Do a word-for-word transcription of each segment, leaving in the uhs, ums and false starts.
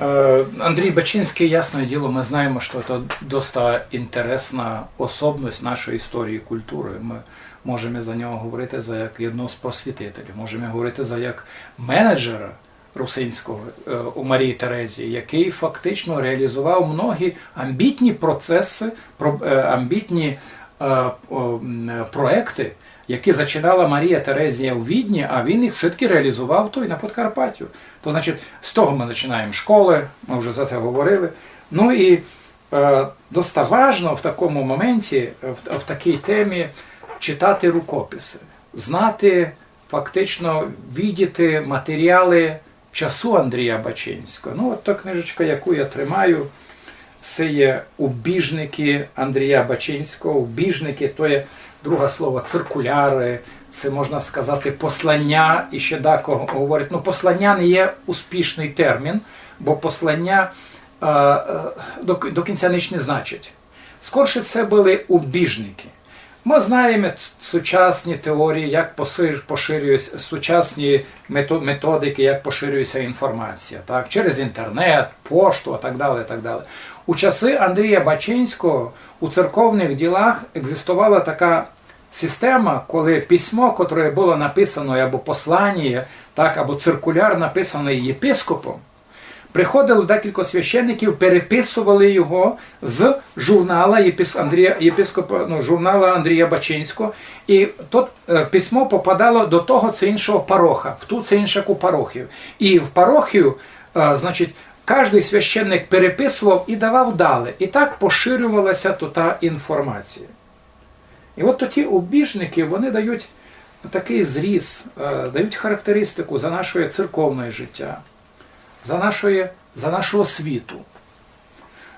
Е, Андрій Бачинськый, ясне діло, мы знаєме, што то доста інтересна особность нашої історії і културы. Мы можеме за нього говорити за як єдного з просвітителів, можеме говорити за як менеджера русинського, е, у Марії Терезії, якый фактично реалізовав многі амбітні процесы, про-, е, амбітні, е, о, м, проекты, які зачинала Марія Терезія у Відні, а він їх вшыткі реалізовав туй на Подкарпаттю. То, значить, з того мы зачинаєме школы, мы вже за це говорили. Ну і, е, доста важно в такому моменті, в, в такій темі читати рукописы, знати, фактично видіти матеріалы часу Андрія Бачинського. Ну, от та книжечка, яку я тримаю, се є «Убіжникы» Андрія Бачинського. Убіжникы, то є, друге слово, циркуляры, се, можна сказати, посланя, і ще дако говорить. Ну, посланя не є успішный термін, бо посланя, е, е, до, до кінця ніч не значить. Скорше се были убіжникы. Мы знаєме ц-, сучасні теорії, як посир-, поширює ся, сучасні мето-, методикы, як поширює ся інформація, так? Через інтернет, пошту, а так далі, так далі. У часы Андрія Бачинського у церковных ділах екзистовала така система, коли письмо, котре было написано, або посланя, так, або циркуляр, написаный єпископом, приходило декілька священників, переписовали його з журнала єпис-, Андрія, єпископа, ну, журнала Андрія Бачинського, і то, е, письмо попадало до того ци іншого пароха, в ту ци іншу парохію. І в парохію, е, значить, каждый священник переписовав і давав далі. І так поширювала ся то та інформація. І от тоті убіжникы, вони дають такый зріз, е, дають характеристику за нашоє церковноє життя, за нашоє, за нашу освіту.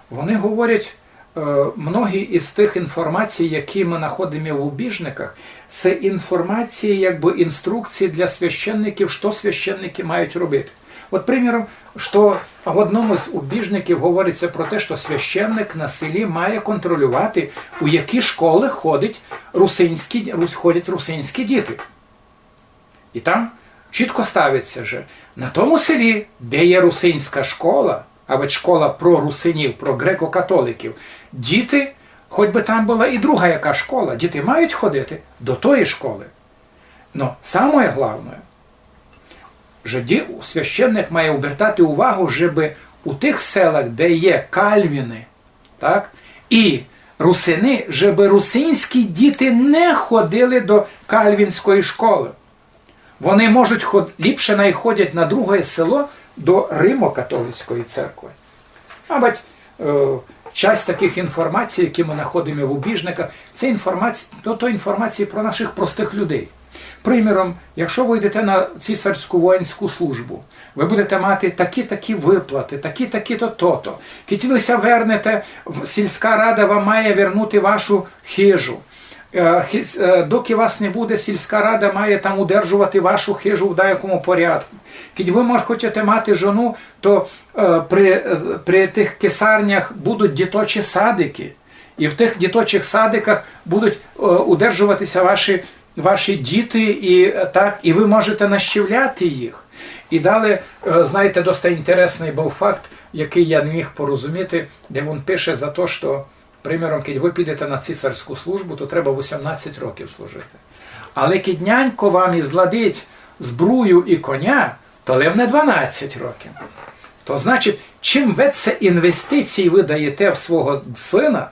Вони говорять, е, многі із тых інформацій, які мы находиме в убіжниках, се інформації, якбы інструкції для священників, што священникы мають робити. От, приміром, што в одному з убіжників говорить ся про те, што священник на селі має контролювати, у які школы ходять русинські, рус-, ходять русинські діти. І там чітко ставить ся, же на тому селі, де є русинська школа, а ведь школа про русинів, про греко-католиків, діти, хоть бы там была і друга яка школа, діти мають ходити до тої школы. Но самоє главноє, же ді-, священник має обертати увагу, жебы у тых селах, де є кальвіны, так, і русины, жебы русинські діти не ходили до кальвінської школы. Вони можуть ход-, ліпше най ходять на друге село до Римо-католицької церкви. Мабуть, е, часть такых інформацій, які мы находиме в убіжниках, це інформація, то, то інформація про наших простых людей. Приміром, якщо вы йдете на цісарську воїнську службу, вы будете мати такі-такі выплаты, такі-такі-то, то-то. Кідь вы ся вернете, в-, сільська рада вам має вернути вашу хижу. Е, хи-, е, доки вас не буде, сільська рада має там удержовати вашу хижу в даякому порядку. Кідь вы мож-, хочете мати жону, то, е, при, е, при тых кесарнях будуть діточі садикы. І в тых діточых садиках будуть, е, удержовати ся ваші, ваші діти, і, е, так, і вы можете нащивляти їх. І далі, е, знаєте, доста інтересный быв факт, якый я не міг порозуміти, де він пише за то, што, приміром, кідь вы підете на цісарську службу, то треба вісімнадцять років служити. Але кідь нянько вам ізладить збрую і коня, то левне дванадцять років. То значить, чим веце інвестицій вы даєте в свого сына,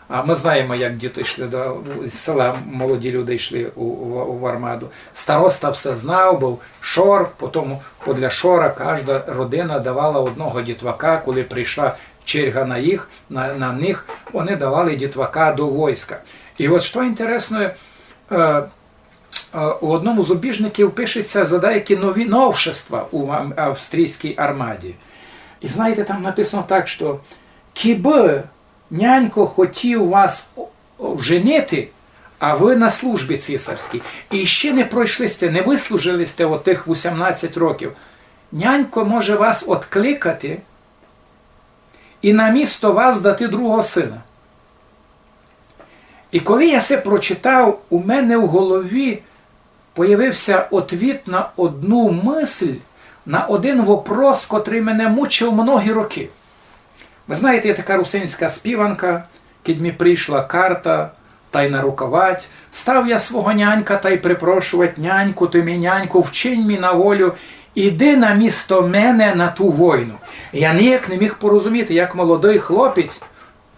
а мы знаєме, як діти йшли до, з села, молоді люди йшли у, у, у армаду. Староста все знав, быв шор, потім подля шора кажда родина давала одного дітвака, коли прийшла черга на їх, на, на них, вони давали дітвака до войска. І от што інтересно, е, е, у одному з убіжників пише ся за деякі нові новшества у ам-, австрійській армаді. І знаєте, там написано так, што кібы нянько хотів вас о-, о-, вженити, а вы на службі цісарській, і ще не пройшли сте, не выслужили сте отых вісімнадцять років, нянько може вас откликати і на місто вас дати другого сына. І коли я се прочитав, у мене в голові появив ся отвіт на одну мысль, на один вопрос, котрый мене мучив многі рокы. Вы знаєте, є така русинська співанка: «Кидь ми пришла карта, тай наруковать, став я свого нянька тай припрошовать: няньку, ты ми няньку, вчинь ми на волю, іди на місто мене на ту войну». Я ніяк не міг порозуміти, як молодый хлопець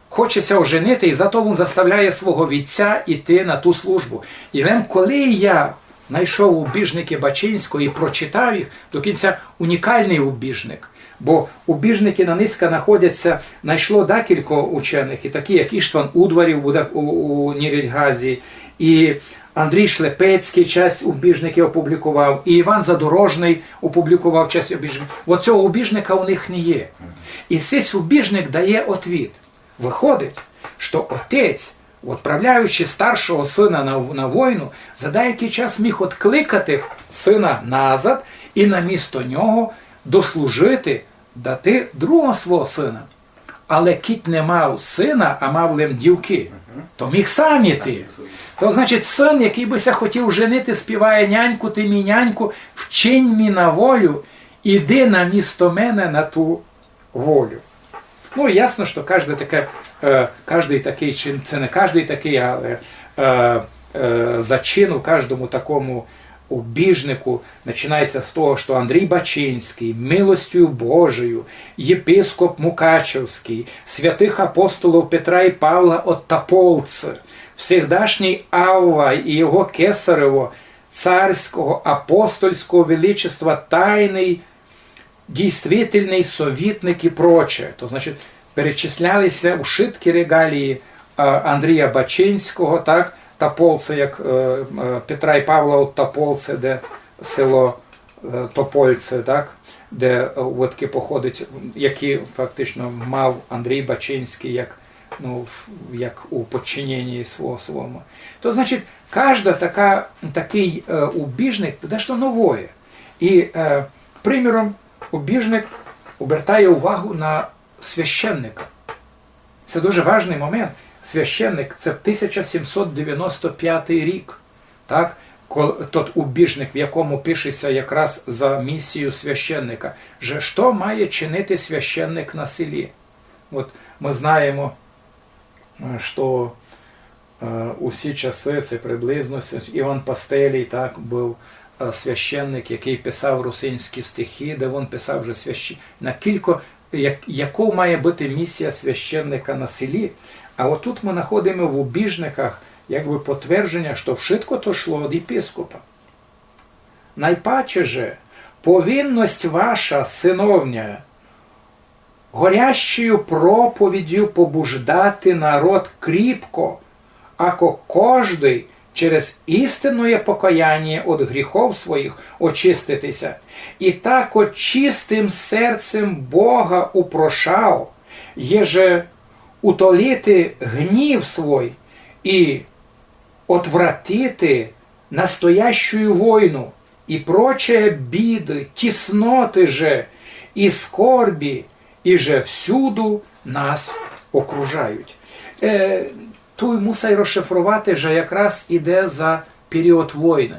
хоче ся оженити, і зато він заставляє свого вітця іти на ту службу. І лем коли я найшов убіжникы Бачинського і прочитав їх, до кінця унікалный убіжник. Бо убіжникы на низька находяться, найшло декілько ученых, і такі, як Іштван Удварів у, у, у Нірельґазі, і Андрій Шлепецькый часть убіжників опублікував, і Іван Задорожный опублікував часть убіжників. Оцього убіжника у них не є. І сись убіжник дає отвіт. Выходить, што отець, отправляючи старшого сына на, на войну, за деякый час міг откликати сына назад і на місто нього дослужити, дати другого свого сына. Але кідь не мав сына, а мав лем дівкы, то міг сам іти. То значить, сын, якый бы ся хотів женити, співає: «Няньку, ты ми няньку, вчинь ми на волю, іди на місто мене на ту волю». Ну, ясно, што каждый таке, е, каждый такый чин, це не каждый такый, але, е, е, зачин у каждому такому убіжнику починається з того, што Андрій Бачинськый, милостю Божою, єпископ Мукачевськый, святых апостолов Петра і Павла от Тополци, всегдашній Авва і його кесарево царського апостольського величества тайный дійствительный совітник і прочее. То, значить, перечислялися ушыткі регалії, е, Андрія Бачинського, так, Тополци, як, е, е, Петра і Павла от Тополци, де село, е, Топольци, так, де, е, водки походить, які фактично мав Андрій Бачинськый як, ну, в-, як у подчиненні свого, свому. То, значить, кажда така, такый, е, убіжник, то дешто новоє. І, е, приміром, убіжник обертає увагу на священника. Це дуже важный момент. Священник, це тисяча сімсот девяносто пятый рік. Так? Кол-, тот убіжник, в якому пишеться якраз за місію священника. Же што має чинити священник на селі? От мы знаємо, е, што, е, у всі часы, це приблизно с-, Іван Пастелій, так, быв, е, священник, якый писав русинські стихи, де він писав, же свящ-, на кілько, як-, яков має быти місія священника на селі. А отут мы находимо в убіжниках якбы потвердженя, што вшытко то шло од єпископа. Найпаче же повинность ваша, сыновня, горящою проповіддю побуждати народ кріпко, ако кождый через істинноє покаяння од гріхов своїх очиститися, і так от чистым серцем Бога упрошав, єже утолити гнів свой і отвратити настоящую войну і прочие біды, тісноты же і скорбі, і же всюду нас окружають. Е, туй мусай розшифровати, же якраз іде за період войны.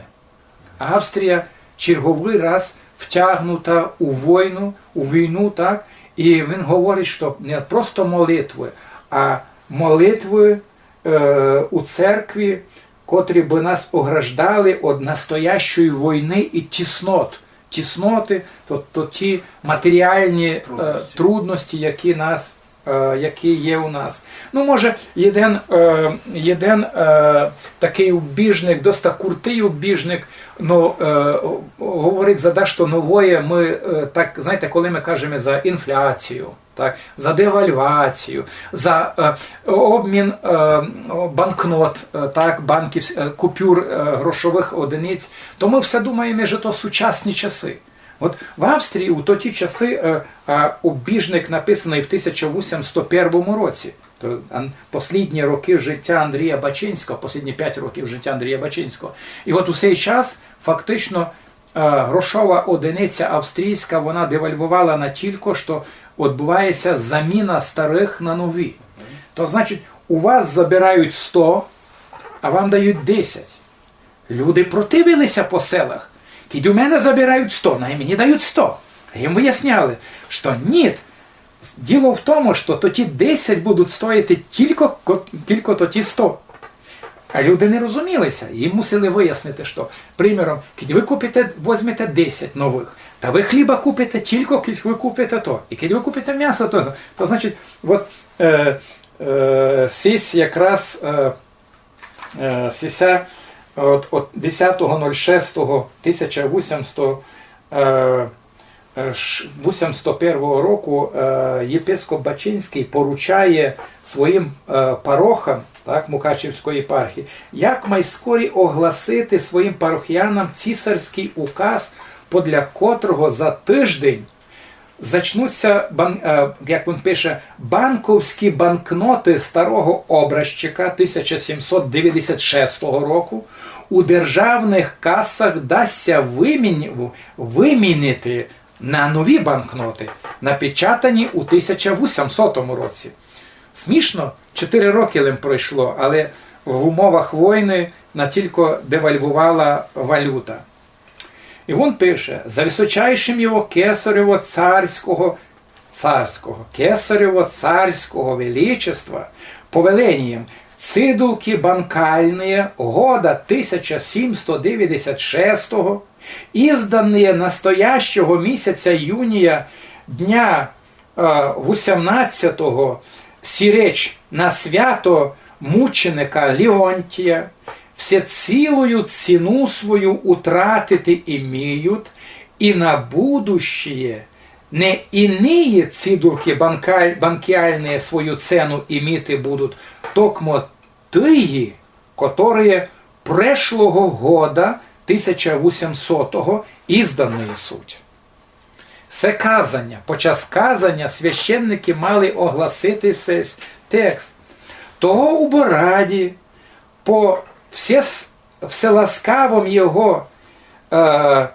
Австрія черговый раз втягнута у войну, у війну, так? І він говорить, што не просто молитвы, а молитвы, е, у церкві, котрі бы нас ограждали од настоящої войны і тіснот. Тісноты, то, то ті матеріальні, е, трудності, які нас, е, які є у нас. Ну, може, єден, е, єден, е, такый убіжник, доста крутый убіжник, ну, е, говорить за дашто новоє. Мы, е, так, знаєте, коли мы кажеме за інфляцію, так, за девальвацію, за, е, обмін, е, банкнот, е, так, банківс-, е, купюр, е, грошовых одиниць, то мы все думаєме, же то сучасні часы. От в Австрії у тоті часы, е, е, убіжник написаный в тисяча вісімсот першому році. То ан-, послідні рокы життя Андрія Бачинського, послідні пять років життя Андрія Бачинського. І от у сей час фактично, е, грошова одиниця австрійська, вона девальвовала натілько, што одбывається заміна старых на нові. То значить, у вас забирають сто, а вам дають десять. Люди противилися по селах. Кидь у мене забирають сто, най мені дають сто. А їм виясняли, што ні. Діло в тому, што тоті десять будуть стоїти тілько, ко- тілько тоті сто. А люди не розуміли ся, їм мусили вияснити, што, приміром, кидь вы купите, возьмете десять новых, та вы хліба купите тілько, кидь вы купите то. І кидь вы купите м'ясо, то, то значить, от, е, е, сись якраз е, е, сися, от, от десятого нуль шестого тисяча вісімсто, е, е, ш- вісімсто першого року, е, єпископ Бачинськый поручає своїм е, парохам, так, Мукачівської єпархії, як майскорі огласити своїм парохіянам цісарськый указ, подля котрого за тыждень зачнуться, бан- е, як він пише, банковські банкноты старого образчика тисяча сімсот девятдесят шестого року у державных касах дасться вимін- вимінити на нові банкноты, напечатані у тисяча вісімсотому році. Смішно, чотири рокы лим пройшло, але в умовах войны натілько девальвувала валюта. І він пише: «За высочайшим його кесарево царського, царського, кесарево царського величества повеленієм цидулкы банкальные года тисяча сімсто девятдесят шестого, изданные настоящого місяця юнія, дня е, вісімнадцятого, сіреч на свято мученика Леонтія, всецілую ціну свою утратити иміють, і на будущее не иные цидулкы банкаль- банкіальные свою цену иміти будуть, токмо тые, которые прешлого года тисяча вісімсотого изданые суть». Се казаня, по час казаня священникы мали огласити сей текст. Того у Бораді по всес- вселаскавом його е,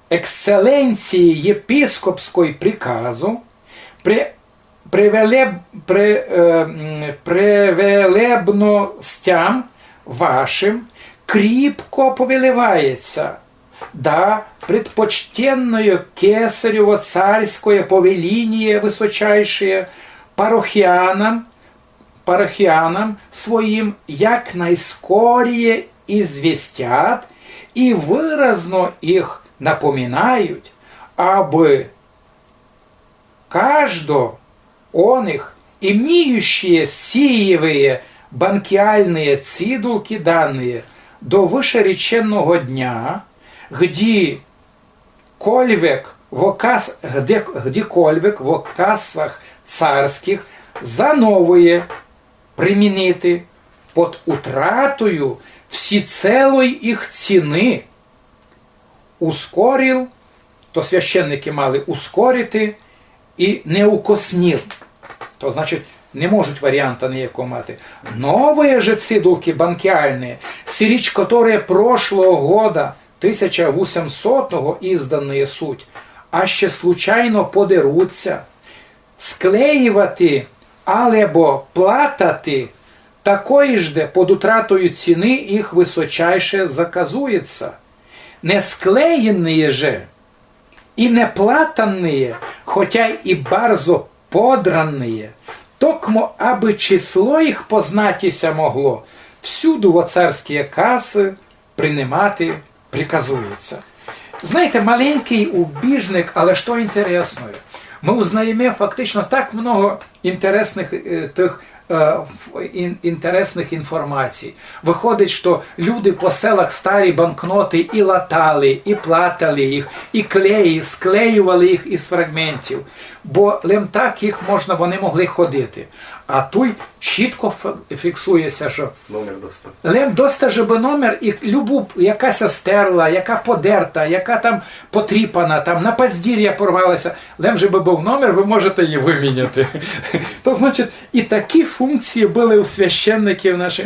екселенції єпископськой приказу при, привелеб, при, е, м, привелебностям вашим кріпко повелевається, да предпочтенное кесарево царськое повеление высочайшее парохіянам, парохіянам своїм як найскоріє известят і выразно їх напоминають, абы каждо о них, иміющие сієвые банкіальные цидулкы данные до вышереченого дня, где кольвек в окас- где, где кольвек в окасах царськых за новые примінити под утратою всіцелой їх ціны, ускорил, то священникы мали ускорити, і не укоснил. То значить, не можуть варіанта ніякого мати. Новые же цидулкы банкіальные, сиріч которые прошлого года тисяча вісімсотого изданые суть, а ще случайно подеруться, склеївати алебо платати такої жде под утратою ціны їх высочайше заказується. Не склеєные же і не платаные, хотя і барзо подраные, токмо абы число їх познати ся могло, всюду во царські касы принимати приказується. Знаєте, маленькый убіжник, але што інтересноє? Мы узнаєме фактично так много інтересных е, тых е, ф- ін- інтересных інформацій. Выходить, што люди по селах старі банкноты і латали, і платали їх, і клеї, склеювали їх із фрагментів. Бо лем так їх можна, вони могли ходити. А туй чітко ф- фіксує ся, што Номер доста. лем доста, жебы номер, і любу, яка ся стерла, яка подерта, яка там потріпана, там на паздір'я порвалася, лем жебы быв номер, вы можете її выміняти. То значить, і такі функції были у священників наших.